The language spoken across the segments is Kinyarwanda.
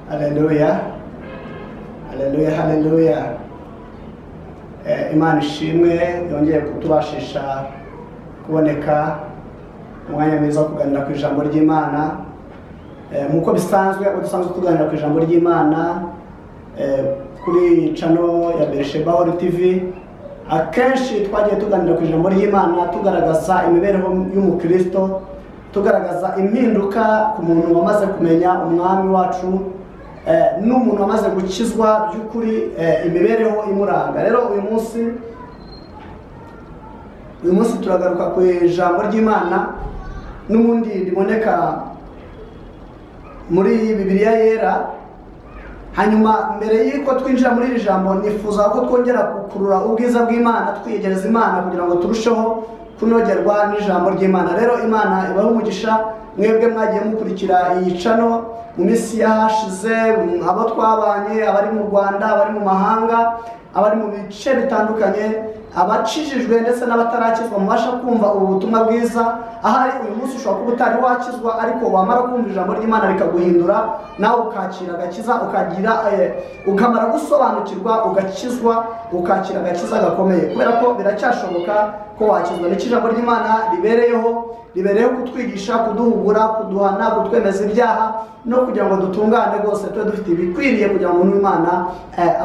Haleluya, haleluya, haleluya. Imana ishimwe yongeye kutubashisha kuboneka umwanya mwiza wo kuganira ku ijambo ry'Imana. Nk'uko bisanzwe, abo dusanzwe tuganira ku ijambo ry'Imana kuri channel ya Berisheba Holy TV, akenshi twagiye tuganira ku ijambo ry'Imana tugaragaza imibereho y'umukristo, tugaragaza impinduka ku muntu wamaze kumenya umwami wacu, n'umuntu wamaze gukizwa by'ukuri, imibereho imuranga. Rero uyu munsi turagaruka ku ijambo ry'Imana n'ubundi riboneka muri Bibiliya Yera. Hanyuma mbere y'uko twinjira muri iri jambo, nifuza ko twongera gukurura ubwiza bw'Imana, twiyegereza Imana kugira ngo turusheho kunogerwa n'ijambo ry'Imana. Rero Imana ibahe umugisha mwebwe mwagiye mukurikira iyi channel mu minsi yahashize, abo twabanye, abari mu Rwanda, abari mu mahanga, abari mu bice bitandukanye, abakijijwe ndetse n'abatarakizwa, mubasha kumva ubu butumwa bwiza. Ahari uyu munsi ushobora kuba utari wakizwa, ariko wamara kumva ijambo ry'Imana rikaguhindura, nawe ukakira agakiza, ukagira ukamara gusobanukirwa, ugakizwa, ukakira agakiza gakomeye, kubera ko biracyashoboka ko wakizwa. Nicyo ijambo ry'Imana ribereyeho kutwigisha, kuduhugura, kuduhana, kutwemeza ibyaha no kugira ngo dutungane rwose, tube dufite ibikwiriye kugira ngo umuntu w'Imana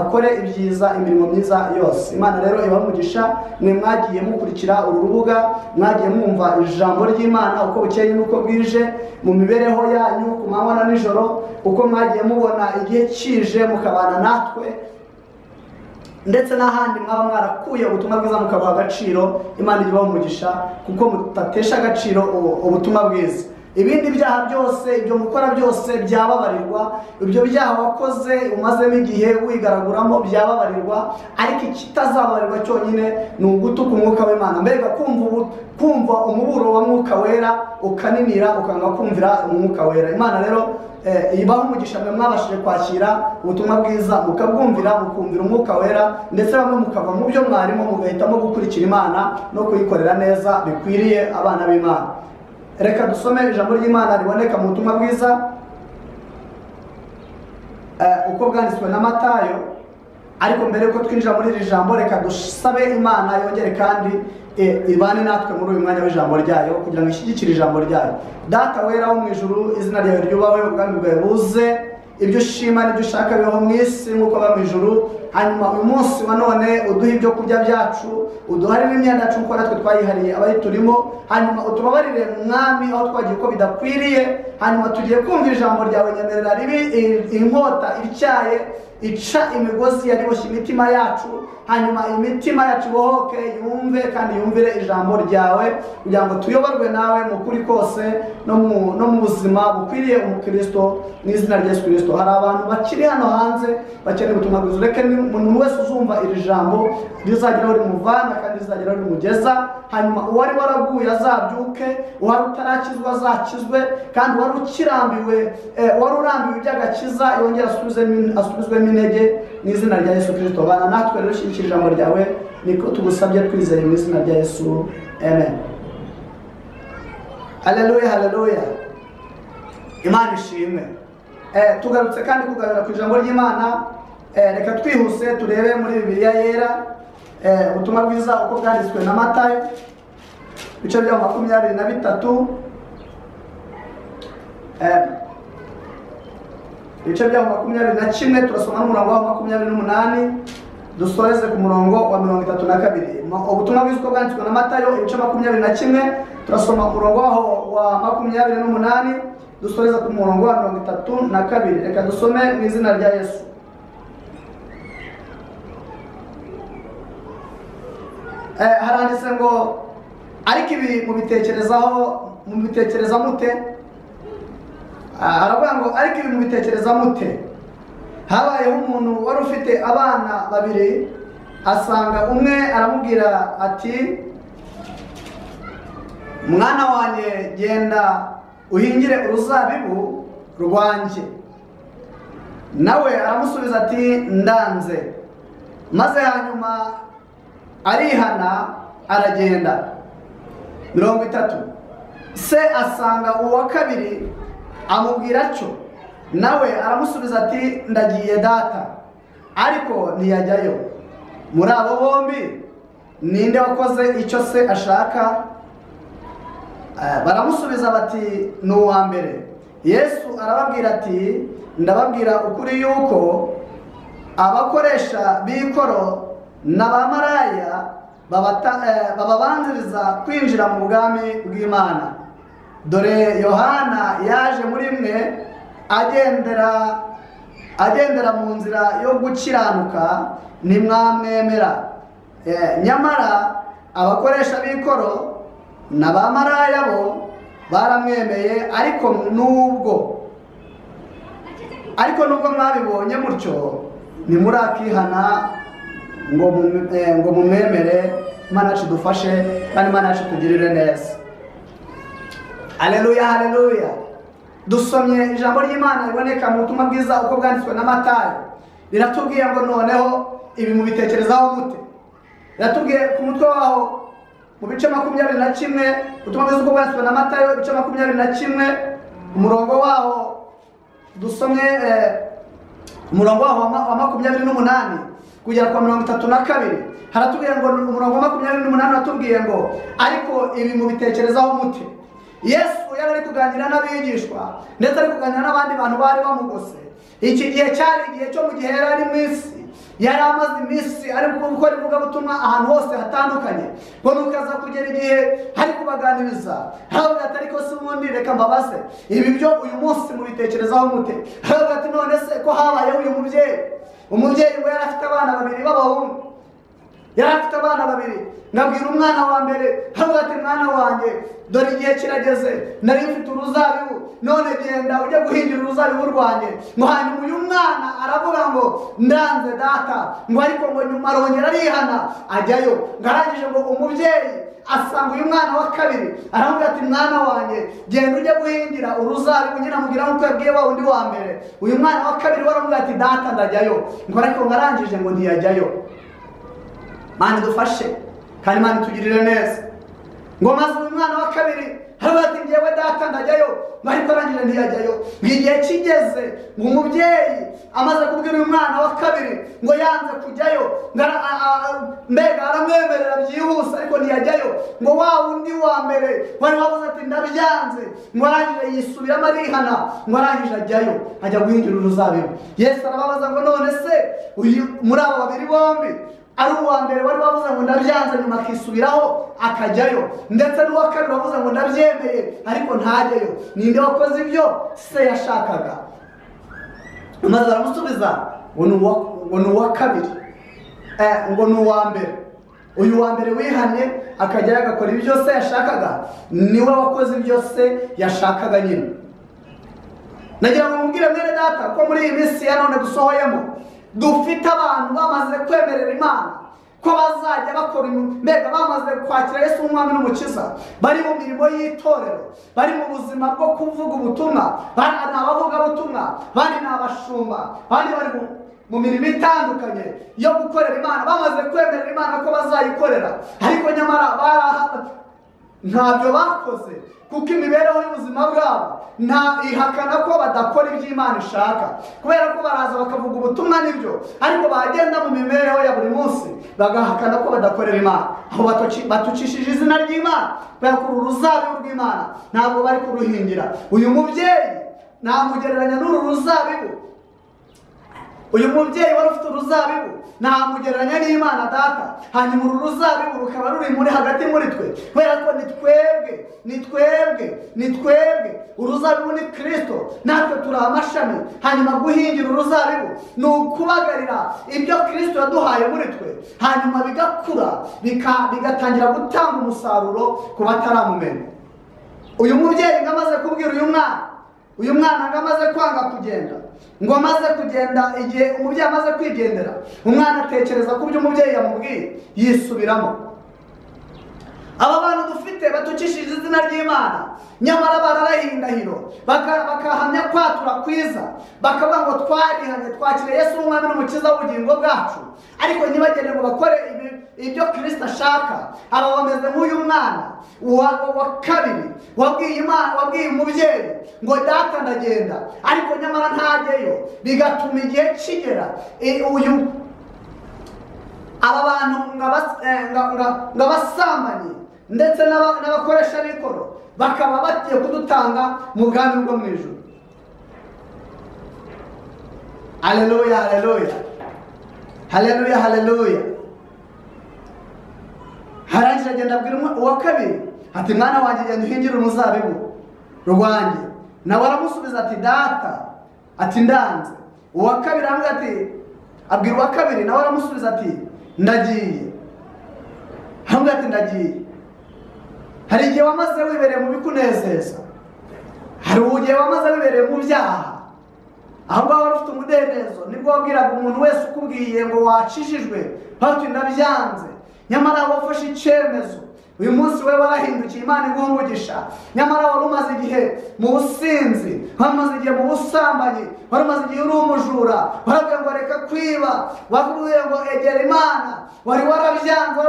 akore ibyiza, imirimo myiza yose. Imana rero ibahe umugisha mwe mwagiye mukurikira uru rubuga, mwagiye mwumva ijambo ry'Imana uko bukeye n'uko bwije mu mibereho yanyu ku manywa na nijoro, uko mwagiye mubona igihe kije mukabana natwe, ndetse n'ahandi mwaba mwarakuye ubutumwa bwiza mukabuha agaciro. Imana ijye ibaha umugisha kuko mutatesha agaciro ubutumwa bwiza. Ibindi byaha byose, ibyo mukora byose byababarirwa, ibyo byaha wakoze umazemo igihe wigaraguramo byababarirwa, ariko ikitazababarirwa cyonyine ni ugutuka umwuka w'Imana. Mbega kumva umuburo wa Mwuka Wera ukaninira, ukanga kumvira Umwuka Wera. Imana rero ibahe umugisha mwe mwabashije kwakira ubutumwa bwiza, mukabwumvira, mukumvira Umwuka Wera, ndetse bamwe mukava mu byo mwarimo mugahitamo gukurikira Imana no kuyikorera neza bikwiriye abana b'Imana. Reka dusome ijambo ry'Imana riboneka mu butumwa bwiza uko bwanditswe na Matayo. Ariko mbere yuko twinjira muri iri jambo, reka dusabe Imana yongere kandi ibane natwe muri uyu mwanya w'ijambo ryayo, kugira ngo ishyigikire ijambo ryayo. Data wera wo mu ijuru, izina ryawe ryubahwe, ubwami bwawe buze, ibyo ushima n'ibyo ushaka bibaho mu isi nk'uko biba mu ijuru. Hanyuma uyu munsi wa none uduhe ibyo kurya byacu, uduharire imyenda yacu nk'uko natwe twayihariye abayiturimo. Hanyuma utubabarire, Mwami, aho twagiye uko bidakwiriye. Hanyuma tugiye kumva ijambo ryawe, nyemerera ribi inkota ityaye ica imigozi yariboshye imitima yacu, hanyuma imitima yacu ibohoke, yumve kandi yumvire ijambo ryawe, kugira ngo tuyoborwe nawe mu kuri kose no mu buzima bukwiriye umukristo, mu izina rya Yesu Kristo. Hari abantu bakiri hano hanze bakeneye ubutumwa bwiza. Reke umuntu wese uzumva iri jambo rizagira aho rimuvana kandi rizagira aho rimugeza. Hanyuma uwari waraguye azabyuke, uwari utarakizwa azakizwe, kandi uwari ukirambiwe, uwari urambiwe iby'agakiza yongere asubizwemo intege mu izina rya Yesu Kristo. Bana natwe rero, ushyigikira ijambo ryawe, niko tugusabye twizeye mu izina rya Yesu, amen. Haleluya, haleluya, Imana ishimwe. Tugarutse kandi kuganira ku ijambo ry'Imana. Reka twihuse turebe muri Bibiliya Yera, ubutumwa bwiza uko bwanditswe na Matayo, ibice bya 23, ibice bya 21, turasoma n'umurongo wa 28, dusoreze ku murongo wa 32. Ubutumwa bwiza uko bwanditswe na Matayo, ibice 21, turasoma umurongo waho wa 28, dusoreze ku murongo wa 32. Reka dusome mu izina rya Yesu. Haranditse ngo: "Ariko ibi mubitekerezaho, mubitekereza mute?" Aravuga ngo: "Ariko ibi mubitekereza mute? Habayeho umuntu wari ufite abana babiri. Asanga umwe aramubwira ati: 'Mwana wanjye, genda uhingire uruzabibu rwanjye.' Nawe aramusubiza ati: 'Ndanze.' Maze hanyuma arihana, aragenda." 30. Se asanga uwa kabiri, amubwira atyo. Nawe aramusubiza ati ndagiye data, ariko ntiyajyayo. Muri abo bombi ninde wakoze icyo se ashaka? Baramusubiza bati ni uwa mbere. Yesu arababwira ati ndababwira ukuri yuko abakoresha b'ikoro n'abamaraya bababanziriza kwinjira mu bwami bw'Imana. Dore Yohana yaje muri mwe agendera mu nzira yo gukiranuka, ntimwamwemera. Nyamara abakoresha b'ikoro n'abamaraya bo baramwemeye, ariko nubwo mwabibonye mutyo ntimurakihana ngo mumwemere. Imana yacu idufashe kandi Imana yacu itugirire neza. Haleluya, haleluya. Dusomye ijambo ry'Imana riboneka mu butumwa bwiza uko bwanditswe na Matayo. Riratubwiye ngo noneho ibi mubitekerezaho mute? Riratubwiye ku mutwe waho mu bice 21, ubutumwa bwiza uko bwanditswe na Matayo ibice 21, umurongo waho dusomye umurongo waho wa 28 kugera kwa 32. Haratubwiye ngo umurongo wa 28 uratubwiye ngo ariko ibi mubitekerezaho mute? Yesu yari ari kuganira n'abigishwa ndetse ari kuganira n'abandi bantu bari bamugose. Iki gihe cyari igihe cyo mu gihe yari ari mu isi, yari amaze iminsi ari gukora ivugabutumwa ahantu hose hatandukanye. Ngo nukaza kugera igihe ari kubaganiriza, haravuga ati ariko se ubundi reka mbabaze, ibi byo uyu munsi mubitekerezaho mute? Haravuga ati none se ko habayeho uyu mubyeyi, umubyeyi we yari afite abana babiri b'abahungu, yari afite abana babiri. Ngabwira umwana wa mbere, haravuga ati mwana wanjye dore igihe kirageze, nari mfite uruzabibu, none genda ujye guhingira uruzabibu rwanjye. Ngo hanyuma uyu mwana aravuga ngo ndanze data, ngo ariko ngo nyuma arongera arihana ajyayo. Ngo arangije ngo umubyeyi asanga uyu mwana wa kabiri, aravuga ati mwana wanjye genda ujye guhingira uruzabibu, nyina amubwira nk'uko yabwiye wa wundi wa mbere. Uyu mwana wa kabiri waravuga ati data ndajyayo, ngo ariko ngo arangije ngo ntiyajyayo. Mana idufashe kandi Imana itugirire neza. Ngo maze uyu mwana wa kabiri haravuga ati njyewe data ndajyayo, ngo ariko arangije ntiyajyayo. Ngo igihe kigeze ngo umubyeyi amaze kubwira uyu mwana wa kabiri ngo yanze kujyayo, mbega aramwemerera byihuse ariko ntiyajyayo. Ngo wa wundi wa mbere wari wavuze ati ndabyanze, ngo arangije yisubiramo arihana, ngo arangije ajyayo ajya guhingira uruzabibu. Yesu arababaza ngo none se uyu muri aba babiri bombi, ari uwa mbere wari wavuze ngo ndabyanze nyuma akisubiraho akajyayo, ndetse n'uwa kabiri wavuze ngo ndabyemeye ariko ntajyayo, ninde wakoze ibyo se yashakaga? Maze aramusubiza ngo ni uwa kabiri, ngo ni uwa mbere. Uyu wa mbere wihanye akajyayo agakora ibyo se yashakaga, niwe wakoze ibyo se yashakaga nyine. Nagira ngo mubwire mwene data ko muri iyi minsi ya none dusohoyemo dufite abantu bamaze kwemerera Imana ko bazajya bakora, mbega bamaze kwakira Yesu nk'umwami n'umukiza, bari mu mirimo y'itorero, bari mu buzima bwo kuvuga ubutumwa, bari ni abavugabutumwa, bari ni abashumba, bari bari mu mirimo itandukanye yo gukorera Imana, bamaze kwemerera Imana ko bazayikorera, ariko nyamara ntabyo bakoze kuko imibereho y'ubuzima bwabo nta ihakana ko badakora ibyo Imana ishaka. Kubera ko baraza bakavuga ubutumwa nibyo, ariko bagenda mu mibereho ya buri munsi bagahakana ko badakorera Imana. Aho batucishije izina ry'Imana, kubera ko uru ruzabibu rw'Imana ntabwo bari kuruhingira. Uyu mubyeyi namugereranya n'uru ruzabibu. Uyu mubyeyi wari ufite uruzabibu namugereranya n'Imana data. Hanyuma uru ruzabibu rukaba ruri muri hagati muri twe, kubera ko ni twebwe, ni twebwe, ni twebwe. Uruzabibu ni Kristo, natwe turi amashami. Hanyuma guhingira uruzabibu ni ukubagarira ibyo Kristo yaduhaye muri twe, hanyuma bigakura bigatangira gutanga umusaruro ku bataramumenya. Uyu mubyeyi ngo amaze kubwira uyu mwana, uyu mwana ngo amaze kwanga kugenda, ngo amaze kugenda, igihe umubyeyi amaze kwigendera, umwana atekereza ku byo umubyeyi yamubwiye yisubiramo. Aba bantu dufite batukishije izina ry'Imana, nyamara bararahindahiro, bakahamya kwatura kwiza, bakavuga ngo twarihanye twakire Yesu nk'umwami n'umukiza w'ubugingo bwacu, ariko ntibagende ngo bakore ibi ibyo Kristo ashaka. Aba bameze nk'uyu mwana wa kabiri wabwiye Imana, wabwiye umubyeyi ngo data ndagenda, ariko nyamara ntajyeyo, bigatuma igihe kigera uyu aba bantu ngabasambanyi ndetse n'abakoresha b'ikoro bakaba bagiye kudutanga mu bwami bwo mu ijuru. Haleluya, haleluya, haleluya, haleluya. Harangije agenda abwira uwa kabiri ati mwana wanjye genda uhingire uruzabibu rwanjye. Nawe aramusubiza ati data, ati ndanze. Uwa kabiri aramubwira ati, abwira uwa kabiri, nawe aramusubiza ati ndagiye. Aramubwira ati ndagiye. Hari igihe wamaze wibereye mu bikunezeza, hari igihe wamaze wibereye mu byaha, aho ngaho wari ufite umudendezo, nibwo wabwiraga umuntu wese ukubwiye ngo wacishijwe, bati ndabyanze. Nyamara wafashe icyemezo, uyu munsi we warahindukiye, Imana iguha umugisha. Nyamara wari umaze igihe mu businzi, wari umaze igihe mu busambanyi, wari umaze igihe uri umujura, warabwiye ngo reka kwiba, wakubwiye ngo egera Imana, wari warabyanze,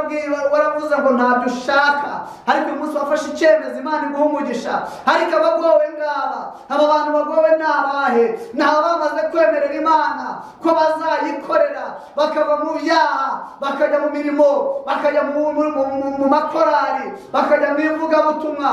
waravuze ngo ntabyo ushaka, ariko uyu munsi wafashe icyemezo, Imana iguha umugisha. Ariko abagowe ngaba, aba bantu bagowe ni abahe? Ni abamaze kwemerera Imana ko bazayikorera, bakava mu byaha, bakajya mu mirimo, bakajya mu makorari, bakajya mu ivugabutumwa,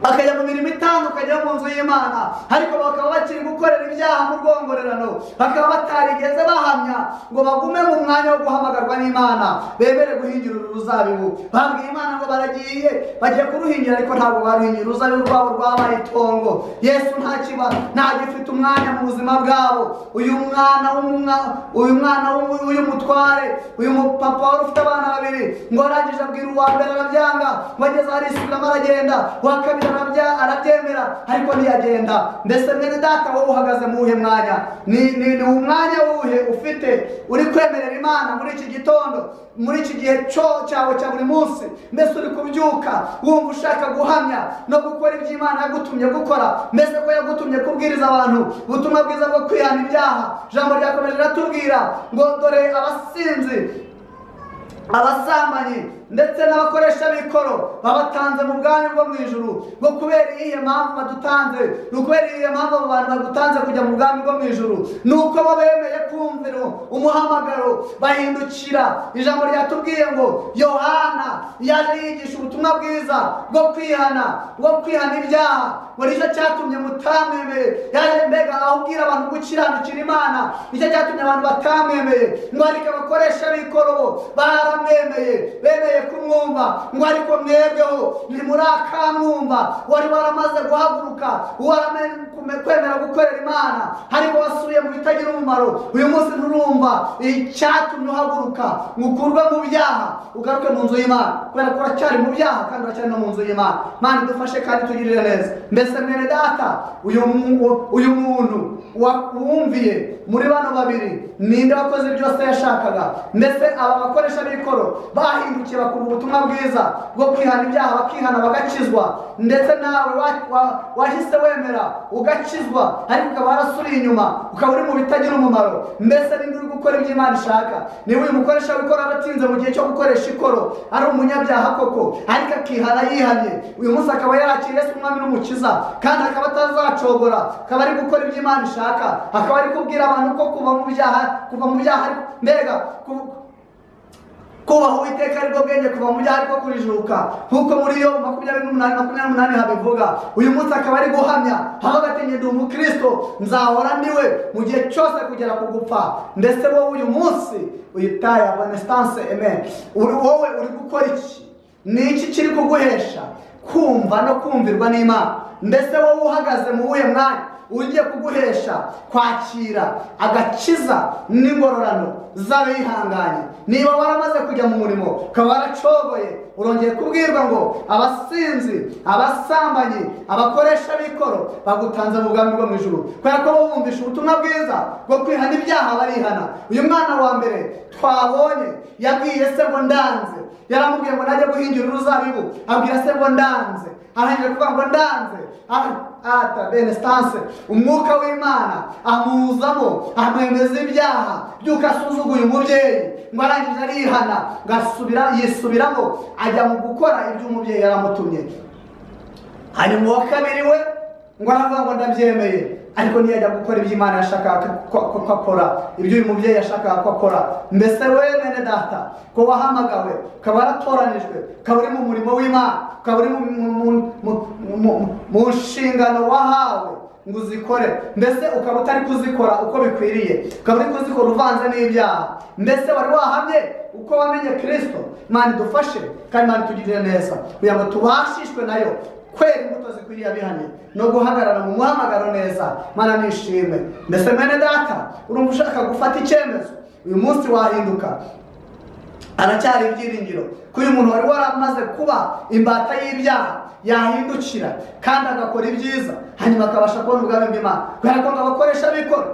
bakajya mu mirimo itandukanye yo mu nzu y'Imana, ariko bakaba bakiri gukorera ibyaha mu rwongorerano, bakaba batarigeze bahamya ngo bagume mu mwanya wo guhamagarwa n'Imana, bemere guhingira uru ruzabibu. Babwiye Imana ngo baragiye, bagiye kuruhingira, ariko ntabwo baruhingira. Uruzabibu rwabo rwabaye itongo. Yesu ntagifite umwanya mu buzima bwabo. Uyu mwana uyu mutware, uyu mupapa wari ufite abana babiri, ngo arangije abwira uwa mbere arabyanga, ngo ageze arisubiramo aragenda, uwa kabiri arabyemera ariko ntiyagenda. Mbese mwene data, wowe uhagaze mu wuhe mwanya? Ni umwanya wuhe ufite uri kwemerera Imana muri iki gitondo, muri iki gihe cyawe cya buri munsi? Mbese uri kubyuka wumva ushaka guhamya no gukora ibyo Imana yagutumye gukora? Mbese ko yagutumye kubwiriza abantu ubutumwa bwiza bwo kwihana ibyaha? Ijambo ryakomeje riratubwira ngo dore abasinzi, abasambanyi ndetse n'abakoresha b'ikoro babatanze mu bwami bwo mu ijuru. Ngo kubera iyihe mpamvu badutanze? Ni ukubera iyihe mpamvu abo bantu bagutanze kujya mu bwami bwo mu ijuru? Ni uko bo bemeye kumvira umuhamagaro, bahindukira. Ijambo ryatubwiye ngo Yohana yaje yigisha ubutumwa bwiza bwo kwihana, bwo kwihana ibyaha, ngo nicyo cyatumye mutamwemeye. Yaje mbega ahubwira abantu gukiranukira Imana, nicyo cyatumye abantu batamwemeye. Ngo ariko abakoresha b'ikoro bo baramwemeye, bemeye kumwumva. Ngo ariko mwebweho ntimurakamwumva. Wari waramaze guhaguruka, kwemera gukorera Imana, ariko wasubiye mu bitagira umumaro. Uyu munsi nturumva icyatumye uhaguruka ngo ukurwe mu byaha ugaruke mu nzu y'Imana, kubera ko uracyari mu byaha kandi uracyari no mu nzu y'Imana. Imana idufashe kandi tugirire neza. Mbese mwene data, uyu muntu wumviye muri bano babiri, ninde wakoze byose yashakaga? Mbese aba bakoresha b'ikoro bahindukiye bakumva ubutumwa bwiza bwo kwihana ibyaha, bakihana bagakizwa, ndetse nawe wahise wemera ugakizwa, ariko ukaba warasuriye inyuma, ukaba uri mu bitagira umumaro. Mbese ninde uri gukora ibyo Imana ishaka? Niba uyu mukoresha w'ikoro aratinze mu gihe cyo gukoresha ikoro, ari umunyabyaha koko, ariko akihana yihanye, uyu munsi akaba yarakiriye Yesu umwami n'umukiza, kandi akaba atazacogora, akaba ari gukora ibyo Imana ishaka, akaba ari kubwira abantu ko kuva mu byaha, mbega kubaha Uwiteka aribwo bwenge, kuva mu byaha ariko kurijuka, nkuko muri yo 28:28 habivuga. Uyu munsi akaba ari guhamya, avuga ati ndi umukristo, nzahora ndiwe mu gihe cyose kugera ku gupfa. Ndetse wowe uyu munsi uyitaye abonestance, amen, wowe uri gukora iki? Ni iki kiri kuguhesha kumva no kumvirwa n'Imana? Mbese wowe uhagaze mu wuhe mwanya ugiye kuguhesha kwakira agakiza n'ingororano z'abihanganye? Niba waramaze kujya mu murimo ukaba waracogoye, Urongeye kubwirwa ngo abasinzi, abasambanyi, abakoresha b'ikoro bagutanze mu bwami bwo mu ijuru, kubera ko bo bumvisha ubutumwa bwiza bwo kwihana ibyaha barihana. Uyu mwana wa mbere twabonye yabwiye se ngo ndanze, yaramubwiye ngo najya guhingira uruzabibu, abwira se ngo ndanze, arangije kuvuga ngo ndanze, ata bene stance umwuka w'Imana amuzamo, amwemeza ibyaha by'uko asuzuguye umubyeyi, ngo arangije arihana, ngasubira yisubiramo ajya mu gukora ibyo umubyeyi yaramutumye. Hanyuma uwa kabiri we ngo aravuga ngo ndabyemeye, ariko ntiyajya gukora ibyo Imana yashakaga ko akora, ibyo uyu mubyeyi yashakaga ko akora. Mbese we mwene data, ko wahamagawe, ukaba waratoranijwe, ukaba uri mu murimo w'Imana, ukaba uri mu nshingano wahawe ngo uzikore, mbese ukaba utari kuzikora uko bikwiriye, ukaba uri kuzikora uvanze n'ibyaha, mbese wari wahamye uko wamenye Kristo? Imana idufashe kandi Imana itugirire neza kugira ngo tubashishwe nayo kwera imbuto zikwiriye abihanye no guhagarara mu muhamagaro neza. Mana nishimwe. Mbese mwene data, urumva ushaka gufata icyemezo uyu munsi wahinduka? Aracyari ibyiringiro ko uyu muntu wari waramaze kuba imbata y'ibyaha yahindukira kandi agakora ibyiza, hanyuma akabasha kubona ubwami bw'Imana, kubera ko ngo abakoresha b'ikoro